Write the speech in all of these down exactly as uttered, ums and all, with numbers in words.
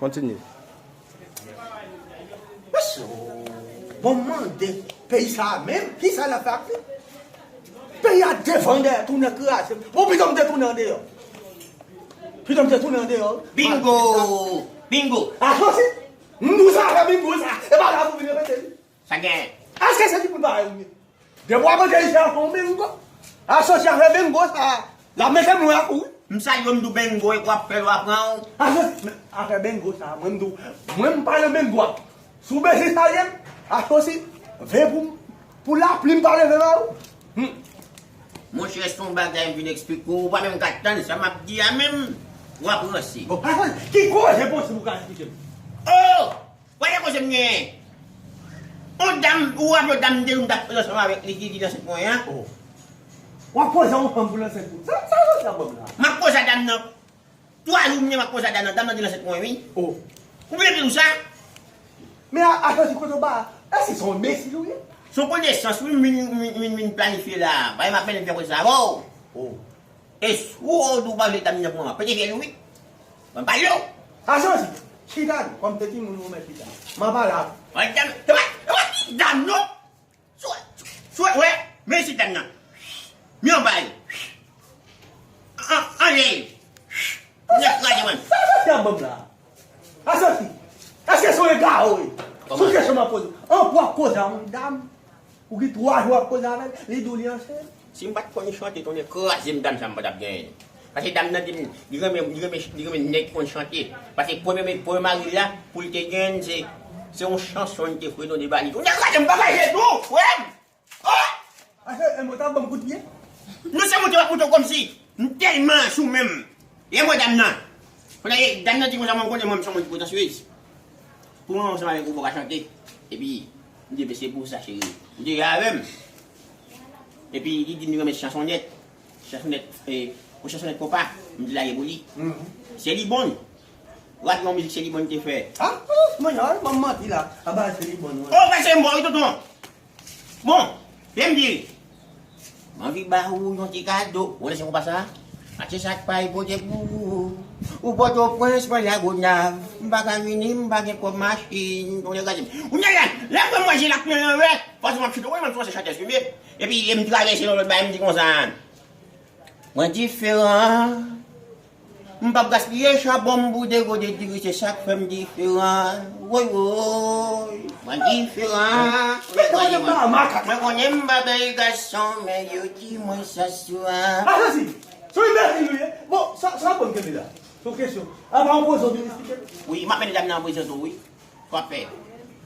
Kontinye. Mesye, bon, m mande, peyi sa a menm, kisa n ap fè ak li? Peyi a devan dèyè, tounen kraze. Bon, pito m te tounen andeyò. Pito m te tounen andeyò. Bingo! Bingo! Asosi, m di w sa fè bingo sa. E pa la pou vin repete li. Sa gen? Èske se ti poul parèy ou ye? Depi w ap antre isit a fè yon bingo. Asosi, afè bingo sa, l ap mete mwen ak ou wi. M salye w, m di w bingo, e w ap fè l, w ap pran w. Asosi, men afè bingo sa, mwen m di w, mwen m pa nan bingo a. Si w bezwen salye m, asosi, veye pou, pou lapli m pa leve ba ou. Hmm. Monchè, se yon bagay m vin eksplike w, ou pa menm ka tann sa m ap di a menm, w ap ranse. Bon, asosi, ki koze posib ou ka eksplike m? Oh! Gade koze m genyen. On dam, ou raple dam de jou m t ap ansanm avèk li ki, ki ansent mwen an? Oh. W ap koze a yon fanm pou l ansent ou. Sa, sa, sa, sa, bòm la. M ap koze a dam nan. Twa jou m gen m ap koze a dam nan. Dam nan di l ansent mwen, wi. Oh. Ou bliye m di w sa? Men a, atann, kote w ba, èske se yon enbesil ou ye? Se yon konesans, wi, m vin, m vin, m vin, m vin planifye la. Bagay m ap mennen fè koze sa avè w. Oh. E si w di w pa vle dam nan pou mwen, pete fyèl ou wi. Mwen pale w. Asosi, chita non, kòm se timoun ou mèt chita. Mwen pale avè w. Mwen dam, e pa, e pa ti dam non. Sou, sou, wè, men si dam nan. Men yon bay. An, anlè. Nèk kraze mwen. Sa, sa, sa, sa, bòm la. Asosi, èske se yon egare ou ye? Kòman? Sou kesyon m ap poze w. An pou w ap koze a yon dam, ou gen twa jou w ap koze avè l, li di w li ansent. Si m pa t konn chante, tonnè kraze m, dam sa m pa t ap genyen l. Paske dam nan di m, li renmen, li renmen, li renmen nèg ki konn chante. Paske premye, premye mari l la, pou l te genyen l, se, se yon chanson li te fredone ba li. Tonnè kraze m, m pa ka jete w, frè m! Oh! Ase, e mwen ta ban m kout pye? Nou se moute w ap moute w kòmsi m tèlman sou menm. E mwen dam nan. Kounye a, dam nan di konsa, mwen konnen mwen, m se yon moun ki pretansyez. Pou mwen, ansanm avèk ou, ou pa ka chante. Epi, m di, "Ebyen, se pou sa, cheri." M di, "Avè m." Epi, li di m li renmen chansonèt. Chansonèt, e, yon chansonèt konpa. M di, "Lage pou li." Mhm. Se li bon. Rate yon mizik se li bon te fè. Ah, oh, mwen, ah, ban m manti la. Aba, se li bon, wi. Oh, pase m bò, wi, tonton. Bon, lè m di, m anvi ba ou yon ti kado. Ou wè se konpa sa? Achte sa k pa pote pou ou. Ou Pòtoprens, mwen Lagonav. M pa ka vini, m pa gen kòb machin. Ou nèg gade m. Ou nèg la, lè m wè mwen je l ap pran anlè. Fòseman m chante, wi, mwen se chantè fime. Epi, lè m travèse nan lòt bagay, m di konsa. Mwen diferan. M p ap gaspiye chabon m pou de gote diri, se sa k fè m diferan. Woy, woy, mwen diferan. Mwen konnen m pa bèl gason, men yo di mwen sa swa. Atann, si, si w enbesil ou ye. Bon, sa, sa bon kenbe la. Se yon kesyon. Apa w poze w vin eksplike m? Wi, m ap mennen dam nan an prezans ou, wi. Sa w ap fè?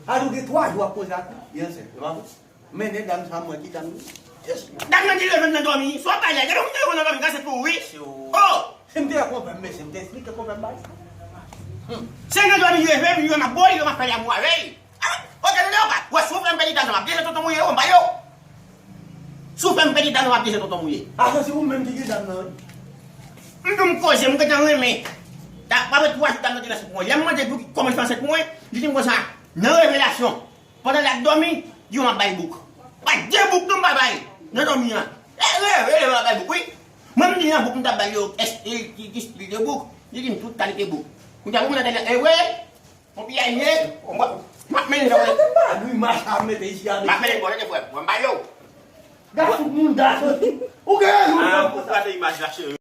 Alò, gen twa jou w ap koze ak li, li ansent, se pa vre? Mennen dam sa, mwen ki dam nan. Dam nan di leve m nan dòmi. Sa w ap bay la? Gade yon telefòn nan dòmi, gase tou, wi. Oh! Si m te wè konpè m, mesye, m te eksplike konpè m bagay sa. Hmm. Se nan dòmi leve m, yo m ap bo li, yo m ap fè lanmou avè l. Ah, ok, tande, ok. Wè, si w fè m pèdi dam nan, m ap deje tonton mouye, w m ba yo. Si w fè m pèdi dam nan, m ap deje tonton mouye. Atann, se ou menm ki gen dam nan, wi. M di w m koze, m gentan renmen. Da, pa mwen twa jou dam nan te nan sèt mwen. Lè m mande pou ki, kòman l fè ansent mwen, li di m konsa, nan revelasyon. Pandan l ap dòmi, di w m ap bay bouk. Pa de bouk non m pa bay nan dòmi an. E reve, reve m ap bay bouk, wi. Mwen m di nan bouk m t ap bay yo, èske ki, ki stil de bouk? Li di m tout kalite bouk. Kounye a pou mwen nan tèlè, e vre? Konbyen ane? M ap mennen l bò. M ap mennen l bò, tande frè m. Mwen m bay yo. Gason moun da soti. Ou gen rezon. Ah, ou gade imaj la, cheri.